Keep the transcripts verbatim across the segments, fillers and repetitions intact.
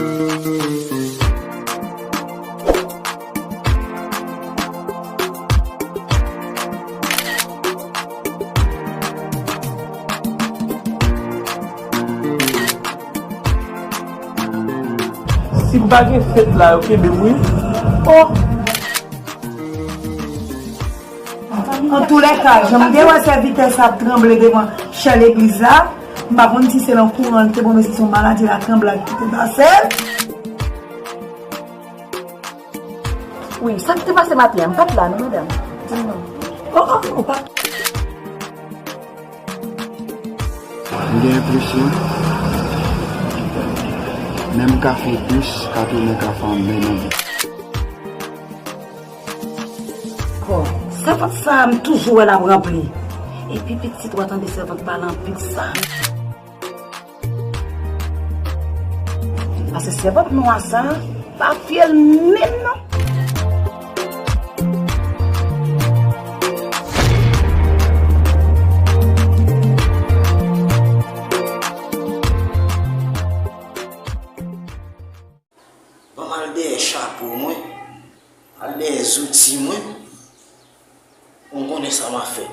Si m pa gen fèt la, yo kenbe m wi. Oh! Antoulèka, jan m te wè sèvitè sa ap tranble devan chè legliz la, m pa konn si se nan kouran l te bon, men si se yon maladi la, tranblad ki te pase l. Wi, sa k te pase maten an, m pa t la non, medam. Di m non. Oh, oh, ou pa. M gen enpresyon, menm kafe dous ka tounen kafe anmè nan bouch. Bon, sèvant sa a, m toujou wè l ap ranpli. Epi pitit, w a tande sèvant pale anpil sa. Paske sèvant nwa sa a, pa fye l menm non. Ban m al dèyè chapo mwen, al dèyè zouti mwen, pou m konnen sa m ap fè.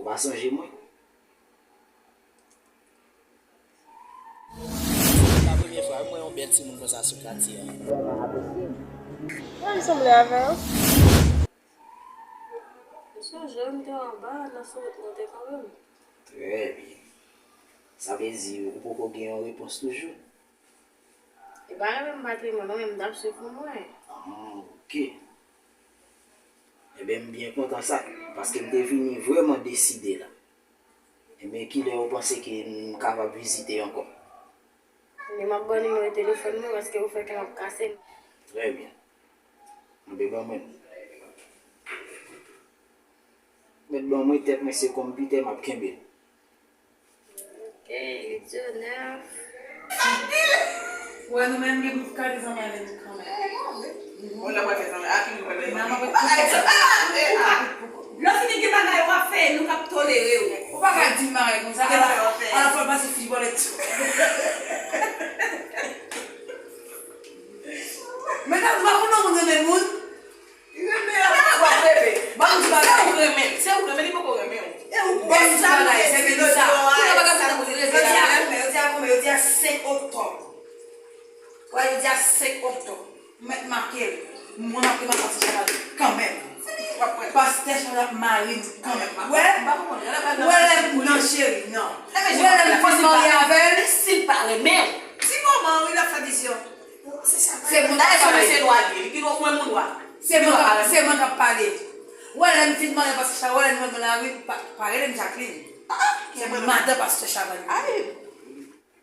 Ou pa sonje mwen? Se pa premye fwa m wè yon bèl timoun konsa sou katye a. Mwen sanble avè w. M sonje m te anba nan sou wout mwen te kanpe m. Trè byen. Sa vle di ou poko gen yon repons toujou? Li pa renmen m pa t renmen m non, men m t ap swiv pou mwen. Ah, ok. Ebyen, m byen kontan sa, paske m te vini vrèman deside la. Ebyen, kilè ou panse ke m kapab vizite ankò? Men m ap ba w nimewo telefòn mwen, paske ou fè kè m ap kase m. Trè byen. Anben, ban mwen l. Mèt ban mwen tèt mwen, se kòm pitè m ap kenbe l. Ok, Dionèf. Wè, nou menm gen pou gade zanmi avè nou kanmenm. Ou la pa fè zanmi, a ki nou pral fè zanmi? Lè w fini gen bagay w ap fè, nou k ap tolere w. Ou pa ka di m bagay konsa, ala, ala fò l pase fich bòlèt sou. Medam, nou pa konn nan moun renmen moun. Li renmen avè w, w ap reve. Ban m di bagay. Se ou renmen, se ou renmen, li poko renmen w. E ou, ban m di bagay, se vini sa. Kounye a bagay sa tankou se reve la. Yo di a konbyen, yo di a senk oktòb. Wè, yo di a senk oktòb. M mèt make l. Mwen ap remake pastè Chaval kanmenm. Pastè Chaval ap mari m kanmenm. Wè, wè lè m nan cheri, non. Wè lè m fin marye avè l. Si l pa renmen w. Ti moman, wi, l ap fè vizyon. Se moun k ap pale. Dayè, se yon mesye nwa l ye. Li pi lwen moun nwa. Se mwen k ap, se mwen k ap pale. Wè lè m fin marye pastè Chaval, wè lè m nan lari, pa, pa rele m Jacqueline. Se madan pastè Chaval.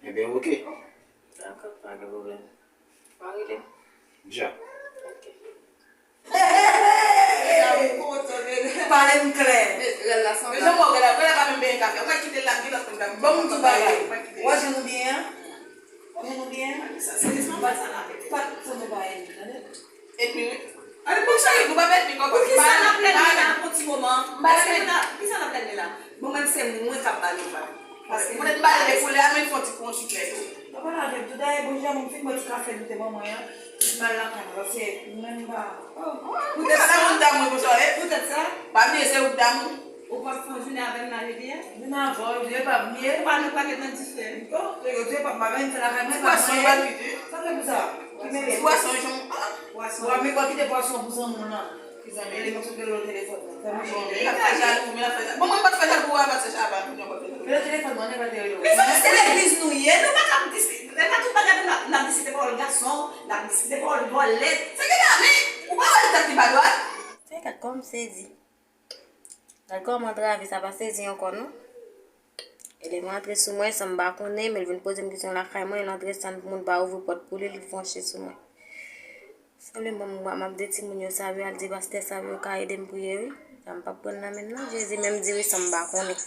Ebyen, oke. Dakò, pa gen pwoblèm. Pa rele m. Dja. Oke. Pale m klè. Men jan mwen wè la, mwen la pa menm benyen kafe. Ou pral kite l la, gen lòt moun k ap. Ban m di w bagay. Ou wè jan nou byen an? Ou wè jan nou byen an? Sa se responsab sa la. Pa t pou nou bay ennmi, tande? Ennmi, wi. Ale, bon, cheri, nou pa ennmi, konprann. Poukisa n ap lènmi la pou ti moman? Paske, poukisa n ap lènmi la? Bon, menm se mwen k ap ba nou pa. Paske mwen ba l de koulè a, men fò ti kou yon chik lè tou. Pa pale avè m tou. Dayè, bon, jan mwen fin bwè ti kafe nou te ban mwen an, pou m al lakay mwen, paske mwen menm m pa. Poutèt sa, moun damou konsa, e? Poutèt sa. Pa bliye, se ou k damou. Ou p ap fè yon jounen avè m la jodi a? Jounen avè w, jodi pa bliye. Ou pa nou pa gen nan dife. Oh, jodi pa m pa gen fè lakay mwen, pa mwen. Pwason, pa bliye. Sa fè pou sa. Ki mele? Pwason, jan. Pwason. Wa, men w ap kite pwason pou zanmi w lan. Ki zanmi? Rele mwen sou rele w telefòn nan. Fè mwen chanje. Bon, men l ap fè jalou, men l ap fè jalou. Bon, mwen pa t fè jalou pou w, pa t fè jalou pou mwen. Rele telefòn nan, men pa te rele w. Mezanmi, se legliz nou ye, nou pa ka ap diskite, se pa tout bagay nou n ap, n ap diskite pawòl gason, n ap diskite pawòl bòlèt. Se ki la, men, ou pa wè l tèt li pa dwat? Se gad kòm sezi. Gad kòman antrave sa pa sezi ankò, non. E lè m antre sou mwen, san m pa konnen, men l vin poze m kesyon lakay mwen, l antre san moun pa ouvri pòt pou li, li fonche sou mwen. Sèlman m ap mande timoun yo sa yo al di pastè sa yo ka ede m priye wi. Sa m p ap pran nan men l non Jezi, menm dirijan m pa konnen.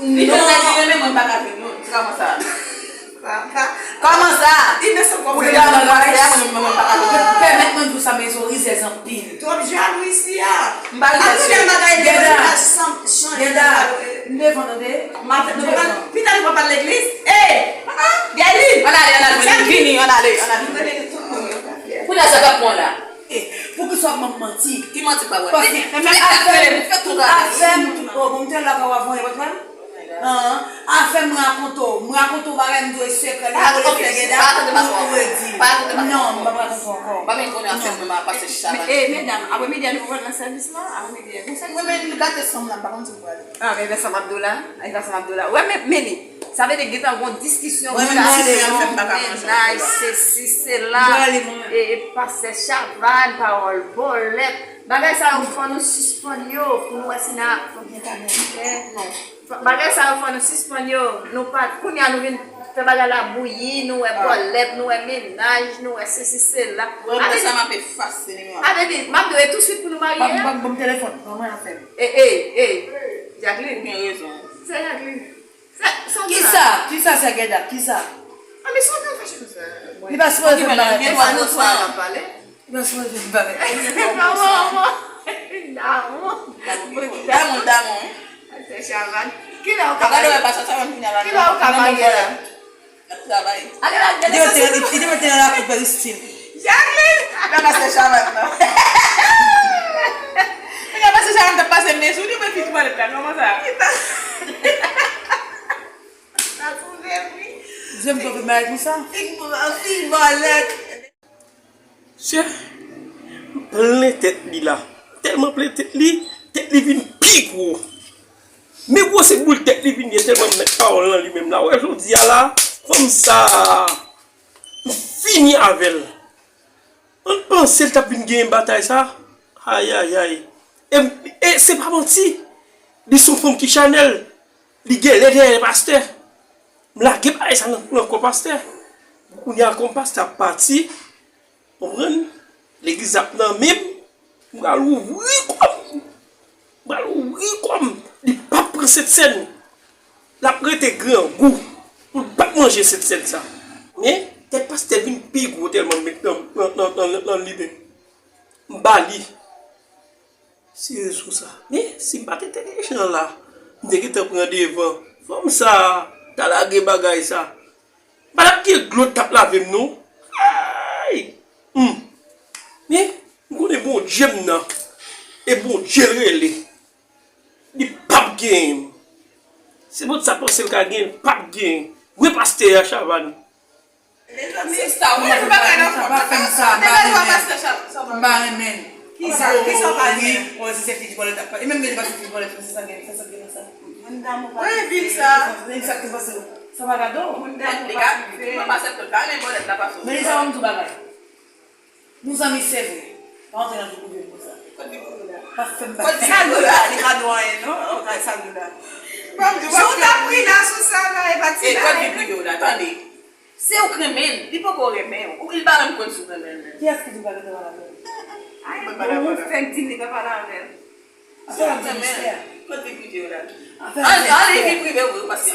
Li te di renmen mwen pa ka jwenn nou. Kòman sa? Kòman sa? Pou li ta nan pastè a mwen menm mwen pa ka jwenn. Pèmèt mwen di w sa men zo rizèz anpil. Twòp jalou isi a. M pa rizèz. Geda, Geda, m devan tande. Pita nou pa pral legliz. Ey! Gèlin! Ann ale, ann ale, vini, ann ale, ann ale. Kounye a sa k ap pran la. Poukisa w ap ban m manti? Ki manti pa wè? Paske tout afè m, tout afè m, tout, oh, bon, m te la ka w ap voye, pa t wè m? An, afè m rakonte w, m rakonte w bagay m di w e sekrè, li vole fè Geda, ou redi. Non, m p ap rakonte w ankò. Pa vin konnen afè mwen, m ap pase chita. E, medam, aprè midi a nou pral nan sèvis la, aprè midi a, gon sèvis. Mwen menm, gate san m la, m pa konn si m pral. Ah, men, men sa m ap di w la, men sa m ap di w la. Wè, men, men li. Sa vle di gentan gon diskisyon, mennaj, sesi, sela, e, e pastè Chavannes, pawòl bòlèt. Bagay sa yo fò nou sispann yo, pou nou wè si n a, non. Bagay sa yo fò nou sispann yo, nou pa, kounye a nou vin fè bagay la bouyi, nou wè bòlèt, nou wè mennaj, nou wè sesi, sela. Wè, mwen sa m ap efase nimewo a. Avè di, m ap di w e touswit pou nou marye a. Ban m telefòn, ban mwen afè m. E, e, e, Jacqueline. Ou gen rezon. Se Jacqueline. Kisa? Kisa sè Geda? Kisa? Li pa sipoze fè m bagay konsa. Li pa sipoze fè m bagay konsa. Damou, damou. Kilè ou ka marye? Kilè ou ka marye la? Li te mete nan lakou Peristil. Jacqueline! Nan pastè Chavannes nan. Nan pastè Chavannes t ap pase men sou li, men fi bòlèt la, kòman sa? Sa twouve m wi. Di m twouve m bagay konsa. Fi bòlèt. Sè, m plen tèt li la. M tèlman plen tèt li, tèt li vin pi gwo. Men gwosè boul tèt li vin ye tèlman m mèt pawòl nan li menm la. Ou wè jodi a la, fanm sa, m fini avè l. Mwen panse l t ap vin genyen batay sa. Ayayay. E, e se pa manti. Li se yon fanm ki chanèl. Li genlè dèyè pastè. M lage bagay sa nan, nan kò pastè. Kounye a kòm pastè ap pati, konprann? Legliz ap nan men m. M pral ouvri kò m. M pral ouvri kò m. Li p ap pran sentsèn. L ap rete grangou. Pou l p ap manje sentsèn sa. Men, tèt pastè vin pi gwo tèlman m met nan, nan, nan, nan, nan li menm. M ba li. Sirèz konsa. Men, si m pa t entèlijan la, m te gentan pran devan. Fanm sa, ta lage bagay sa. M pa t ap gen dlo t ap lave m non. Ay! Hum. Men, m konnen Bondye m nan. E Bondye l rele. Li p ap genyen m. Se moun sa panse l ka genyen l, p ap genyen. Wi pastè a Chavannes. Sista, ou menm bagay nan fòm. Pa fè m sa, m pa renmen. M pa renmen. Kisa, kisa w pa renmen? Wi, o, si se fidji bòlèt ap pale. E menm gen de pase fidji bòlèt, se sa gen, se sa gen nan sa. Moun damou pa rive. Wi, vin sa. Men sa ki pase, sa pa gade w. Moun damou pa rive. Li ka, li pa aksepte l, pa renmen bòlèt la pase. Men li sa w m di w bagay. Nou zanmi se vre. Pa antre nan vi prive m konsa. Kot vi prive w la? Pa fè m bagay. Kot vi prive w la? Li pa dwe anyen non. Sa nou la. Jan w t ap ri la sou sa la, e pa ti bagay. E kot vi prive w la, tande. Si w k renmen l, li poko renmen w. Ou, li pa menm konn si w renmen l menm. Kiyès ki di w pa gentan pale avè l? Ay, bon, ou fèk di m li pa pale avè l. Afè w ap di mistè. Kot vi prive w la? Afè w ap di mistè. Ann, ann, vi prive w, paske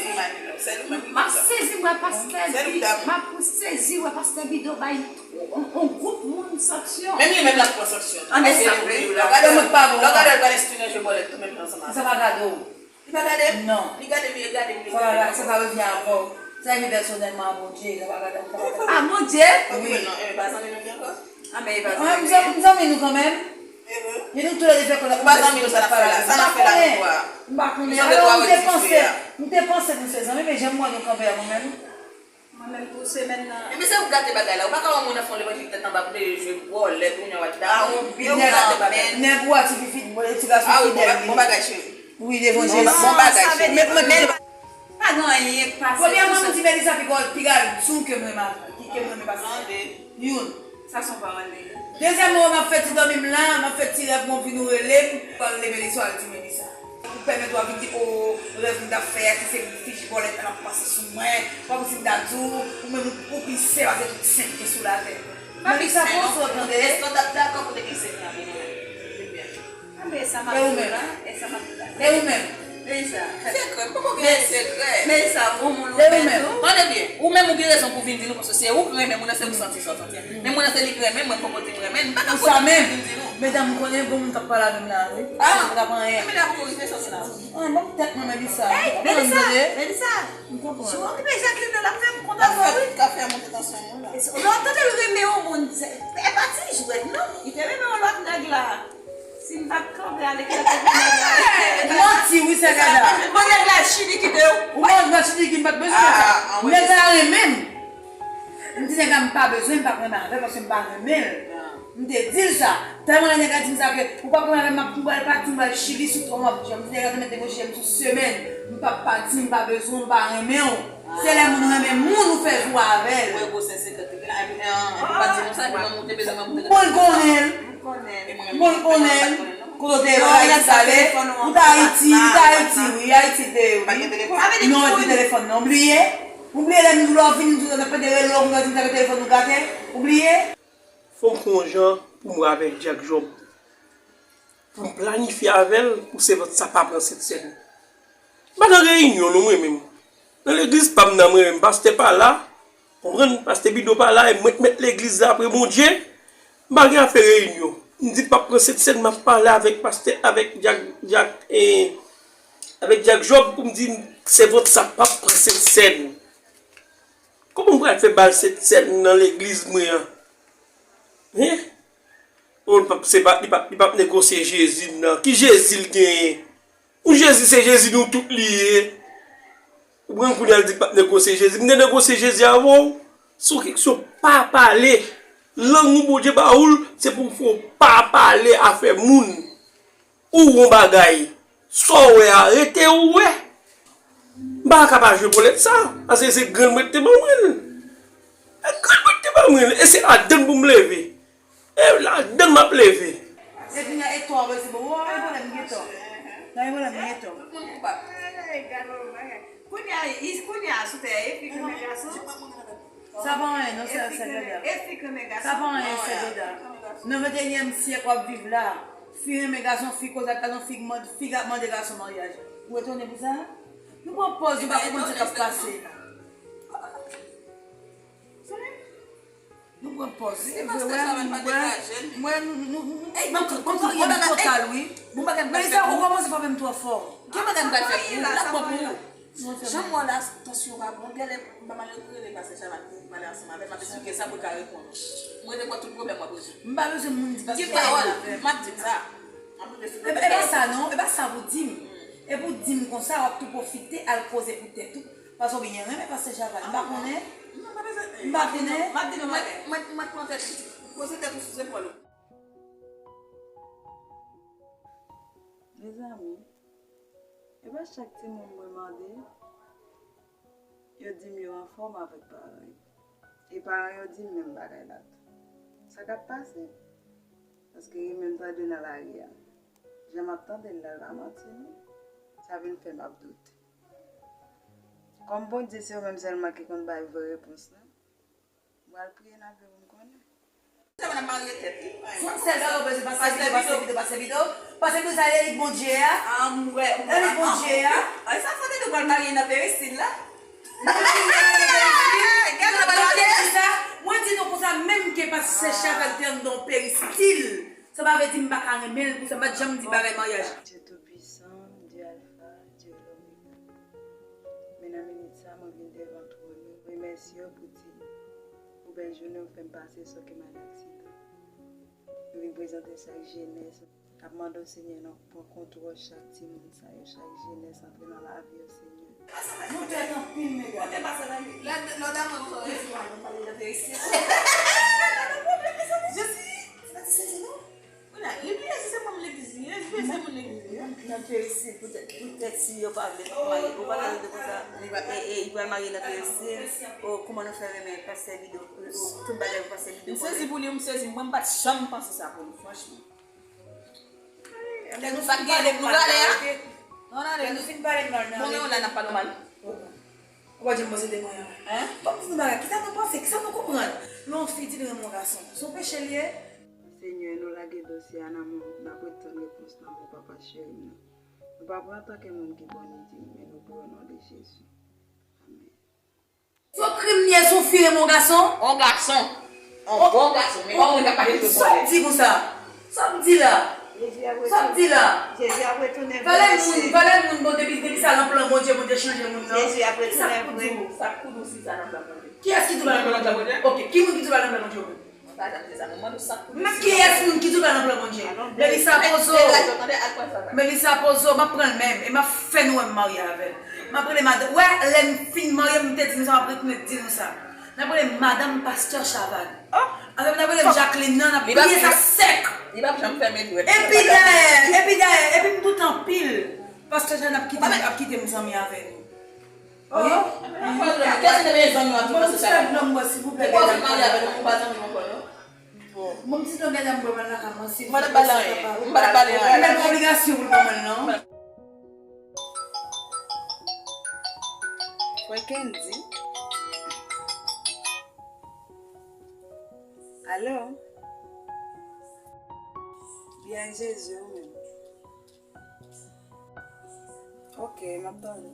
se nou menm. M ap sezi wè pastè Vi, m ap sezi wè pastè Bido bay on, on gwoup moun sanksyon. Menm li menm l ap pran sanksyon. Ann, e sa vre. Lè w gade l, lè w gade l pral enstwi nan je bòlèt tou menm jan ansanm avè l. Sa pa gade w. Li pa gade m? Non. Li gade m, li gade m, li gade m. Sa pa, sa pa revyen avè w. Sa revyen pèsonèlman a Bondye, sa pa gade w, sa pa gade w. A Bondye? Wi. Non, e pa zanmi nou ki ankò? A, men e pa zanmi nou. M zanmi nou kanmenm. E nou toulède fè konnen. Ou pa zanmi nou, sa n ap fè la? Sa n ap fè la pou ou a? M pa konnen. Alò, m te panse, m te panse nou se zanmi, men jan m wè nou kanpe a mwen menm. Mwen menm pou semèn nan. Ebyen se ou k gate bagay la. Ou pa ka wè moun nan fè yon levanjil tèt anba pou te jwe bòlèt, ou nan wè damou. Epi ou gate bagay. Nèg ou a ti fi, ti gason fidèl li. Bon bagay cheri. Wi, devan Jezi. Bon bagay cheri. Men, men, men, pa gen anyen k pase. Premyèman, m di Melissa pi gwo, pi gwo sou ke mwen, ki ke mwen, men pase. Youn. Sa se yon paran nèg. Dezyèmman, m ap fè ti dòmi m la, m ap fè ti rèv, mwen vin ou rele m, pa rele Melissa, al di Melissa. Pou pèmèt w a vin di, o, rèv m t ap fè a, ki se fich bòlèt la n ap pase sou mwen, kòmsi m ta di w, ou menm ou pi sè pase tout sent ki sou latè. Melissa, pran swen w tande. Èske w t ap dakò pou legliz sèt nan vini? Ebyen. E ou menm? E ou menm? Melissa. Sekrè, m poko gen sekrè. Melissa, bon moun ou menm tou. Tande byen, ou menm ou gen rezon pou vin di nou, paske se ou k renmen moun nan, se ou santi sa w santi a. Men moun nan se li k renmen mwen, m poko di m renmen l, m pa ka konnen pou vin di nou. Medam, ou konnen bon moun k ap pale avè m la, wi. Ah, se pa anyen. Medam, ou rive soti la. Ah, ban m tèt mwen, Melissa. Hey, Melissa, Melissa. M konprann. Si w okipe Jacqueline nan, l ap fè m kontan, wi. L ap fè monte tansyon moun la. Lè w tande l renmen yon moun, se, e pa ti jwèt, non. Li te renmen yon lòt nèg la. Si m pa t kanpe ale kite nèg la. Ou manti, wi, sè gada. Bon, nèg la chili kite w. Ou manti, nèg la chili ki m pa t bezwen sa. Nèg la renmen m. M di nèg la m pa bezwen, m p ap renmen avè l paske m pa renmen l. M te di l sa. Tèlman lè nèg la di m sa ke ou p ap renmen avè m, m ap, m pral pati, m pral chili sou twa mwa. M di nèg la te mèt negosye m sou semèn. M p ap pati, m pa bezwen w, m pa renmen w. Se lè moun renmen moun ou fè jou avè l. Mwen gwosè senkant li gen la, epi, eh, epi pa di nou sa, epi mwen moute bezwen mwen moute. Bon, l konnen l. Bon, l konnen l. Kote w te ye, Ayiti, tale. Ou t Ayiti, ou t Ayiti, wi, Ayiti l te ye, wi. Non, epi telefòn nan, ou bliye? Ou bliye lè m di w lè w vini, m di w sa, pede rele w, m di w sa, telefòn ou gate? Ou bliye? Fò m fè yon jan pou m wè avèk Jack Job. Pou m planifye avè l, pou sèvant sa pa pran Sentsèn. M pa nan reyinyon, non, mwen menm. Nan legliz pa m nan, mwen menm, pastè pa la. Konprann? Pastè Bido pa la, e mwen k mèt legliz la apre Bondye. M pa gen afè reyinyon. M di l p ap pran Sentsèn, m ap pale avèk pastè, avèk Jack, Jack, eh, avèk Jack Job pou m di sèvant sa p ap pran Sentsèn. Kòman m pral fè ba l Sentsèn nan legliz mwen an? Hein? Oh, li p ap, se pa, li p ap, li p ap negosye Jezi, non. Ki Jezi l genyen? Ou Jezi se Jezi nou tout li ye. Ou pran kounye a l di l p ap negosye Jezi. M te negosye Jezi avè w. Se yon keksyon pa pale. Lang ou Bondye ba ou l, se pou w fè w pa pale afè moun. Ou yon bagay. Sa w wè a, rete ou wè. M pa ka pa jwe pòlèt sa. Paske se grann mwen ki te ban mwen l. E grann mwen ki te ban mwen l. E se ladann pou m leve. E ladann m ap leve. E kounye a, e to a, se bon. Ou pa gen pwoblèm, gen to. Nan gen pwoblèm, gen to. Tout moun koupab. Kounye a, kounye a, sou tè, e fi kòm gason. Sa pa anyen, non, sè, sè Dada. Sa pa anyen, sè Dada. Nan venteyinyèm syèk w ap viv la. Fi renmen gason, fi koze ak gason, fi mande, fi ka mande gason maryaj. Ou etone pou sa? Nou pran pòz, nou pa konprann sa k ap pase. Nou pran pòz. Se vre, wè, nou, wè, nou, nou, nou, nou, nou, nou, nou, nou, nou, total, wi. Melissa, ou kòmanse frape m twò fò. Gen bagay m pral fè pou ou, l ap bon pou ou. Jan m wè w la, tansyon pa bon. Genlè m pa mal rele pastè Chavannes pou pale ansanm avè l, m ap esplike sa pou l ka reponn ou. Mwen te kwè tout pwoblèm w ap rezoud. M pa bezwen moun di pastè Chavannes avè m. M ap di l sa. M ap rete sou. E pa, e pa sa non, e pa sa pou di m. E pou di m konsa, w ap tou pwofite al koze pou tèt ou. Paske w genyen renmen pastè Chavannes. M pa konnen. M pa konnen. M ap di nou bagay. Mwen, mwen, mwen pran tèt li. Poze tèt ou sou zepòl ou. Mezanmi, e pa chak timoun mwen mande, yo di m yo anfòm avèk paran yo. E paran yo di m menm bagay la tou. Sa k ap pase? Paske rimè m tande nan lari a. Jan m ap tande l la, l pa manti non. Sa vin fè m ap doute. Kòm Bondye se yo menm sèlman ki konn bay vrè repons lan, m pral priye nan vye pou m konnen. Se mwen ap marye tèt li. Yon sèl bagay ou bezwen, pase videyo, pase videyo, pase videyo. Pase videyo sa, elit Bondye a. Elit Bondye a. Ay, sa fò tande w pral marye nan peristil la. Mwen di nou konsa, menm ke pastè Chavannes te anndan yon peristil, sa pa vle di m pa ka renmen l pou sa, m pa t janm di bagay maryaj. Dye Toupisan, Dye Alfa, Dye Lomega. Men nan minit sa, mwen vin devan twòn ou, remèsye w pou ti ou bèl jounen ou fè m pase san ke m al aksidan. Mwen vin prezante sa ak jenès k ap mande w, Senyè, nan pran kontwòl chak timoun sa yo, chak jenès antre nan lavi yo, Senyè. Nou tèt anpil, medam. Lòda mwen, mwen, mwen, mwen pale nan peristil. Jesi, se pa ti sezi, non? Kounye a, li bliye si se manm legliz li ye, li bliye se moun legliz li ye. Nan peristil, poutèt, poutèt si yo pa vle marye, ou pa tande de konsa, e, e, li pral marye nan peristil, o, kòman nou fè renmen pastè Bido, o, tout bagay pou pastè Bido konnen. M sezi pou li, m sezi, mwen m pa t janm panse sa pou li, franchman. Lè nou fin pale m mal la, rete. Non, non, lè nou fin pale m mal la, rete. Bon, men w la, n ap pale w mal. Ou pa janm panse de mwen an. Hein? Fòk m di nou bagay. Kisa nou panse? Kisa nou konprann? Lè yon fi di l renmen yon gason, se yon peche l ye? Senyè, nou lage dosye a nan men w, n ap ret tann repons nan men w, papa cheri m nan. Nou pa pran antanke moun ki bon ni di, men nou pran o non de Jezi. Amen. Se yon krim li ye, se yon fi renmen yon gason? On gason. On bon gason. Men pa moun k ap mache sou vòlè. Sa w di konsa? Sa w di la? Sa w di la? Jezi ap retounen vre. Valè moun, valè moun, bon, depi, depi sa nan plan Bondye, Bondye chanje moun nan. Jezi ap retounen vre. Sa k pou di w si sa nan plan Bondye? Kiyès ki di w pa nan plan Bondye? Ok, ki moun ki di w pa nan plan Bondye? Mwen pa janm di sa, mwen mande w sa k pou di w si nan plan Bondye. Men kiyès moun ki di w pa nan plan Bondye? Melissa Pozo. Melissa Pozo, m ap pran l menm, e m ap fè nou wè m marye avè l. M ap rele madanm. Wè, lè n fin marye, m te di nou sa, m ap retounen di nou sa. N ap rele madanm pastè Chavannes. Avè m, n ap rele m Jacqueline nan, n ap bliye sa sèk. Li p ap janm fèmen dwèt. Epi dayè, epi dayè, epi m doute anpil. Pastè Chavannes ap kite, ap kite m zanmi avè nou. Wi. Kiyès ki te mete zanmi w ak pastè Chavannes? Ou pa janm marye avè l, ou pa zanmi w ankò, non? Bon, m di non, gade m bwè m al lakay mwen, si m pa t pale anyen. M pa t pale anyen. Li menm obligasyon pou l ban mwen l, non. Frè Kendy. Alo? Byen, Jezi, ou menm? Ok, m ap tande.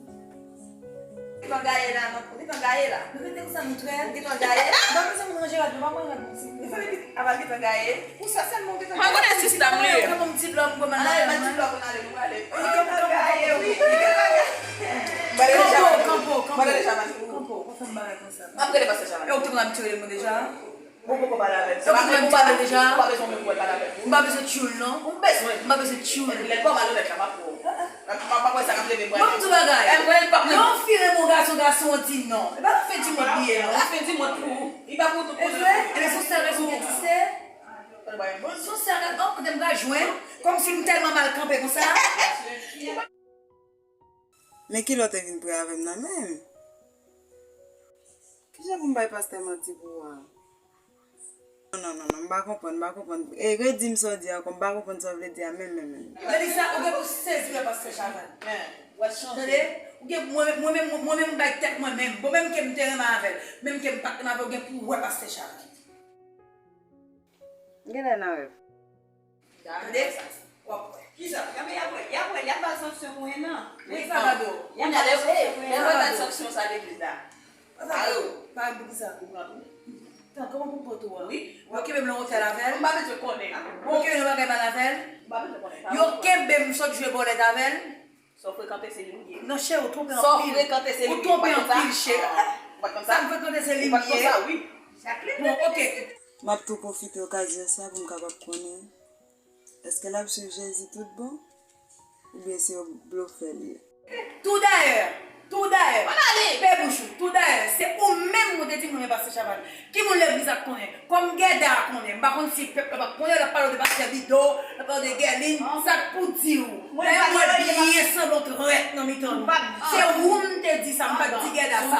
Ou gentan gaye la, non? Ou gentan gaye la? Nou rete konsa, nou trè. Ou gentan gaye? M pa bezwen manje rad, nou pa manje rad, non, silvouplè. Apa l gentan gaye? Pou sa sèlman ou gentan gaye? Mwen konnen sistèm li ye. Kòman m ti blòm, kòman la, mwen? Ti blòm, ale, nou ale. Ou gentan gaye, wi. Kanpo, kanpo, kanpo. Kanpo, pa fè m bagay konsa. M ap rele pastè Chavannes. E ou te konn abitye rele mwen deja? Ou poko pale avè l. Se pa menm ou pale deja. Ou pa bezwen mwen pou wè l pale avè l. M pa bezwen tchoul, non. Ou bezwen. M pa bezwen tchoul. Epi lè l pa malonèt la, m ap pran w. M ap, m ap wè sa k ap leve m pral. Bon, m di w bagay. Lè l pa... Lè yon fi renmen yon gason, gason an di non. E pa nan fen di mond li ye, non. Nan fen di mond pou ou. Li pa pou tout moun. E vre? Ebyen, se yon sèl rezon ki egziste. Se yon sèl rezon, kote m pral jwenn, kòmsi m tèlman mal kanpe konsa. Men kilè w te vin prè avè m nan menm? Kijan pou m bay pastè manti pou ou a? Non, non, non, non, m pa konprann, m pa konprann. E redi m sa w di a ankò, m pa konprann sa w vle di a menm, menm, menm. Melissa, ou gen pou sezi wè pastè Chavannes. Tande? Ou gen, mwen, mwen menm, mwen menm m bay tèt mwen menm. Bon, menm ke m te renmen avè l, menm ke m pa t renmen avè l, ou gen pou wè pastè Chavannes. M genlè nan rèv. Tande? W ap wè. Kisa? Y ap, y ap wè, y ap wè, y ap ba l sanksyon pou en an. Wi, sa va do. Y ap ba l sanksyon pou en an. Lè yo ba l sanksyon sa legliz la. Alo. Parèt pou kisa? Ou pran tou. Tan, kòman pou pran tou a? Wi. Yo kenbe m nan otèl avè l. M pa bezwen konnen. Yo kenbe m nan bagay mal avè l. M pa bezwen konnen. Yo kenbe m sot jwe bòlèt avè l. Sa w frekante se li ou ye. Non, cheri, ou twonpe anpil. Sa w frekante se li ou ye. Ou twonpe anpil, cheri. Ou pa t konn sa? Sa m frekante se li m ye. Ou pa t konn sa, wi. Bon, ok. M ap tou pwofite okazyon sa pou m kapab konnen èske l ap swiv Jezi tout bon oubyen se yon blofè li ye. Toudayè, toudayè, pe bouch ou, toudayè, se ou menm ou te di m renmen pastè Chavannes. Ki moun legliz la k konnen? Kòm Gèda a konnen, m pa konn si pèp la p ap konnen, l ap pale w de pastè Bido, l ap pale w de Gèlin, sa k pou di w? Dayè, m wè byen sanble w trèt nan mitan nou. Se ou m te di sa, m pa t di Gèda sa.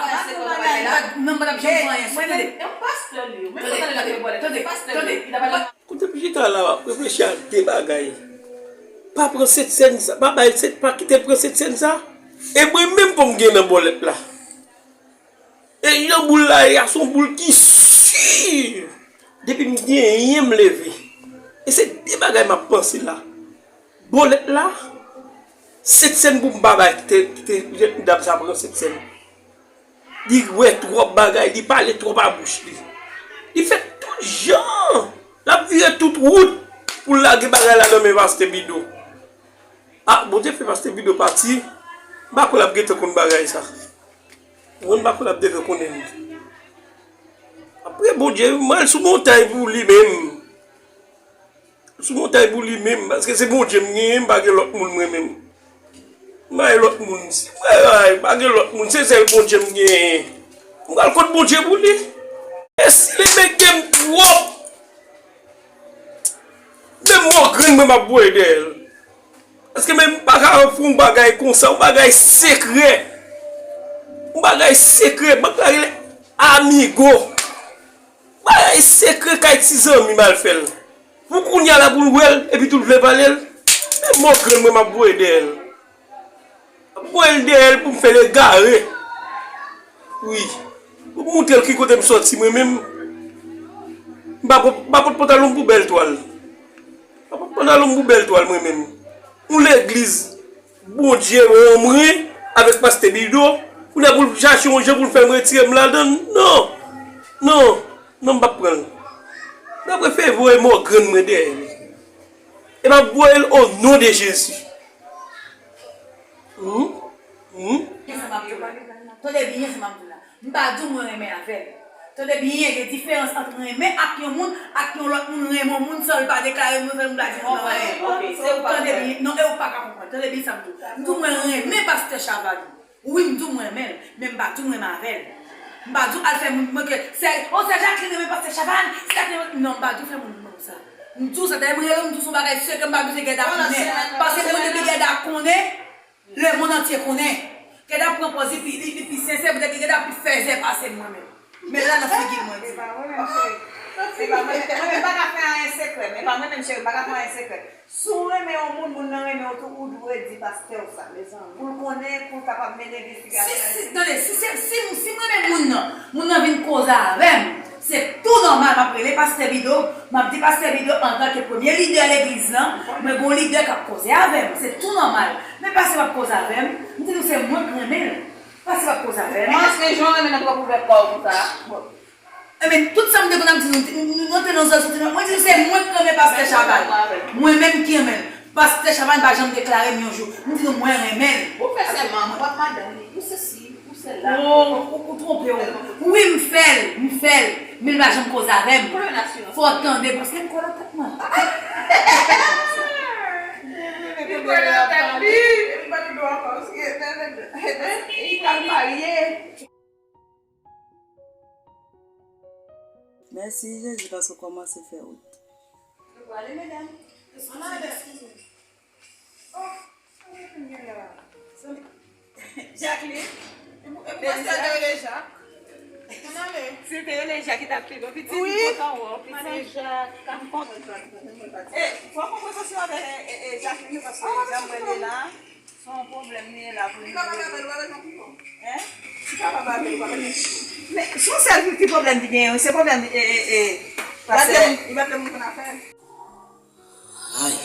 Non, m pa t ap janm fè anyen. Tande, tande, tande, tande. Kote m chita la, m ap reflechi a de bagay. Pa pran sent sèn sa, pa bay sent, pa kite l pran sent sèn sa. E mwen menm pou m gen nan bòlèt la. E jan boul la ye a, se yon boul ki si. Depi m genyen, m leve. E se de bagay m ap panse la. Bòlèt la, sent sèn pou m pa bay, kite, kite jèn dam sa pran sent sèn. Li wè twòp bagay, li pale twòp a bouch li. Li fè tout jan. L ap vire tout wout pou l lage bagay la nan men pastè Bido. A, Bondye fè pastè Bido pati, m pa kwè l ap gentan konn bagay sa. Mwen, m pa kwè l ap gentan konnen li. Apre Bondye, mwen al sou montay pou li menm. Sou montay pou li menm, paske se Bondye m genyen, m pa gen lòt moun mwen menm. M pa gen lòt moun. Si mwen, ay, m pa gen lòt moun, se sèl Bondye m genyen. M pral kot Bondye pou li. E si li mete m twòp, menm mò grenn mwen m ap voye dèyè l. Paske menm m pa ka fè yon bagay konsa, yon bagay sekrè. Yon bagay sekrè, m ap rele amigo. Bagay sekrè kay ti zanmi m al fè l. Pou kounye a la pou l wè l, epi tou l vle pale l. Men mò grenn mwen m ap voye dèyè l. M ap voye l dèyè l pou m fè l egare. Wi. Pou m montre l ki kote m sòti mwen menm. M pa pot, m pa pot pantalon m pou bèl twal. M pa pot pantalon m pou bèl twal mwen menm. Yon legliz Bondye wonmwen avèk pastè Bido. Kounye a pou l chache yon jan pou l fè m retire m ladan l. Non. Non. Non, m p ap pran l. M ta prefere voye mò grann mwen dèyè li. E m ap voye l o non de Jezi. Hum? Hum? Tande byen sa m ap di w la. M pa di w mwen renmen avè l. Tande byen, gen diferans ant renmen ak yon moun, ak yon lòt moun renmen yon moun san l pa deklare, moun san l pa di l renmen. Tande byen, non, e ou pa ka konprann. Tande byen sa m di w. M di w mwen renmen pastè Chavannes. Wi, m di w mwen renmen l, men m pa di w mwen renmen avè l. M pa di w al fè moun mwen ke sè, o, sè Jacqueline renmen pastè Chavannes, sè Jacqueline, non, m pa di w fè moun mwen konsa. M di w sa, dayè m rele w, m di w se yon bagay sekrè, m pa bezwen Gèda konnen. Paske mwen depi Gèda konnen, lemonn antye konnen. Gèda pran pòz li pi, li, li pi sensè, poutèt Gèda pi fèzè pase m mwen menm. Men la nan figi mwen di. Se pa mwen menm, cheri. Se pa mwen menm, cheri. Mwen menm pa ka fè anyen sekrè. Men pa mwen menm, cheri. M pa ka fè anyen sekrè. Si w renmen yon moun, moun nan renmen w tou, ou dwe di pastè w sa. Pou l konnen, pou l kapab mennen envestigasyon. Si, si, tande, si se, si, si m renmen moun nan, moun nan vin koze avè m, se tou nòmal, m ap rele pastè Bido, m ap di pastè Bido, antanke premye lidè legliz lan, mwen gen yon lidè k ap koze avè m, se tou nòmal. Men pastè p ap koze avè m, m di nou se mwen k renmen l. Pastè p ap koze avè m. Mwen, se jan w renmen nan twòp ouvè kò w konsa. Bon. Enben, tout sa m te konn ap di nou, nou, nou te nan zòn soti nan, mwen di nou se mwen k renmen pastè Chavannes. Mwen menm ki renmen l. Pastè Chavannes pa janm deklare m yon jou. M di nou mwen renmen l. Ou fè sèman, mwen pa madanm li. Ou sesi, ou sela. Ou, ou, ou twonpe w. Wi, m fè l, m fè l. Men l pa janm koze avè m. Fò w tande, paske m kwè nan tèt mwen. Li kwè nan tèt li. Li pa gen dwa ankò, paske li pral marye. Mèsi Jezi paske w kòmanse fè wout. Nou prale, medam. Ann ale. Oh, sa nou vin gen la? Jacqueline. E pou, e pou pastè te rele Jak. Ann ale. Si te rele Jak, li t ap pi bon. Pitit, wi, m kontan wè w, pitit. Jak. M kontan. E, fò w pran prekosyon avèk, e, e, e, Jacqueline, paske jan m wè l ye la. Se yon pwoblèm li ye la pou nou. Li kapab avè l, ou pa bezwen pran. Hein? Li kapab avè l, ou pa bezwen pran. Men, se yon sèl ti pwoblèm li genyen, wi, se pwoblèm, e, e, e, pastè. Li pa t vle moun konn afè l. Ay.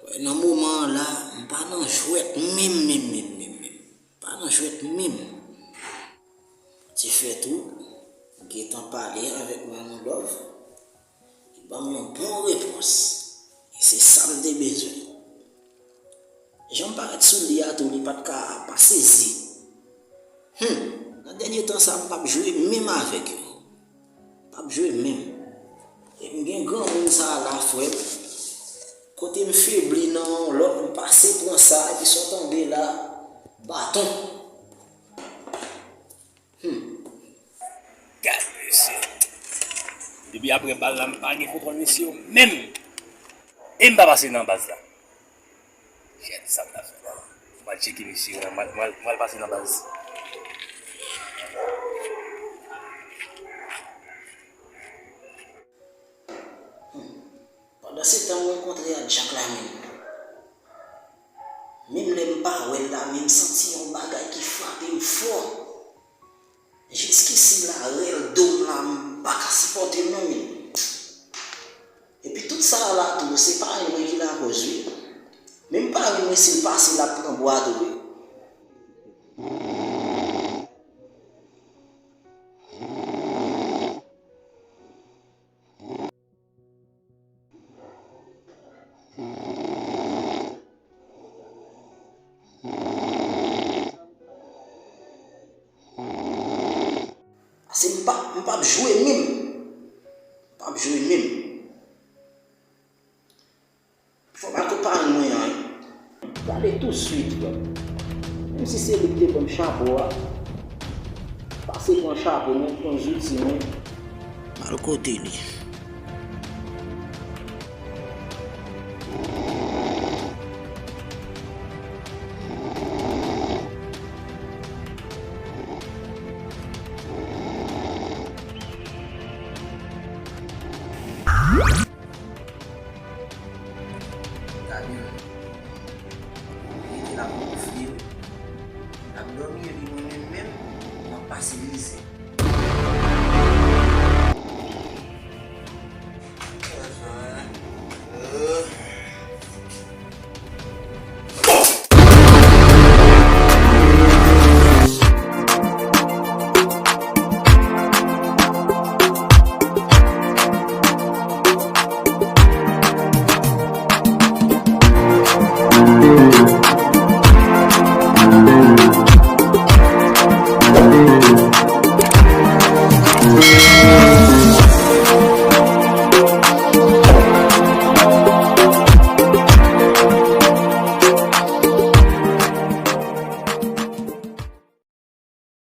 Wè, nan moman an la, m pa nan jwèt menm, menm, menm, menm, menm. M pa nan jwèt menm. Ti fè tou, m gentan pale avèk Maman Love. Li ban m yon bon repons. E se sa m te bezwen. Jan m parèt sou li a tou, li pa t ka pa sezi. Hum, nan dènye tan sa, m p ap jwe menm avèk yo. M p ap jwe menm. E m gen granmoun sa a la, frè m. Kote m febli nan yon lòt, m pase pran sa, epi sa w tande la, baton. Hmm. Gad mesye. Depi apre bal la, m pa gen kontwòl mesye yo menm. E m pa pase nan baz la. Jèt sa m ta fè la. M al tcheke mesye yo, m al, m al, m al pase nan baz. Hmm. Pandan se tan m rankontre ak Jak la menm. Menm lè m pa wè l la, men m santi yon bagay ki frape m fò. Jiskisi m la, rèl do m la, m pa ka sipòte l non, men. Epi tout sa a la tou, se parenn mwen ki lakòz, wi. Men m parenn mwen, si l pase, l ap pran bwa tou, wi. Pase m pa, m p ap jwe menm. M p ap jwe menm. Fò m al kot parenn mwen an, wi. Prale touswit, frè m. Menm si se li ki te ban m chapo a, pase pran chapo mwen, pran zouti mwen. M al kote li. Gade l. Li di l ap gonfle. L ap dòmi epi mwen sivilize.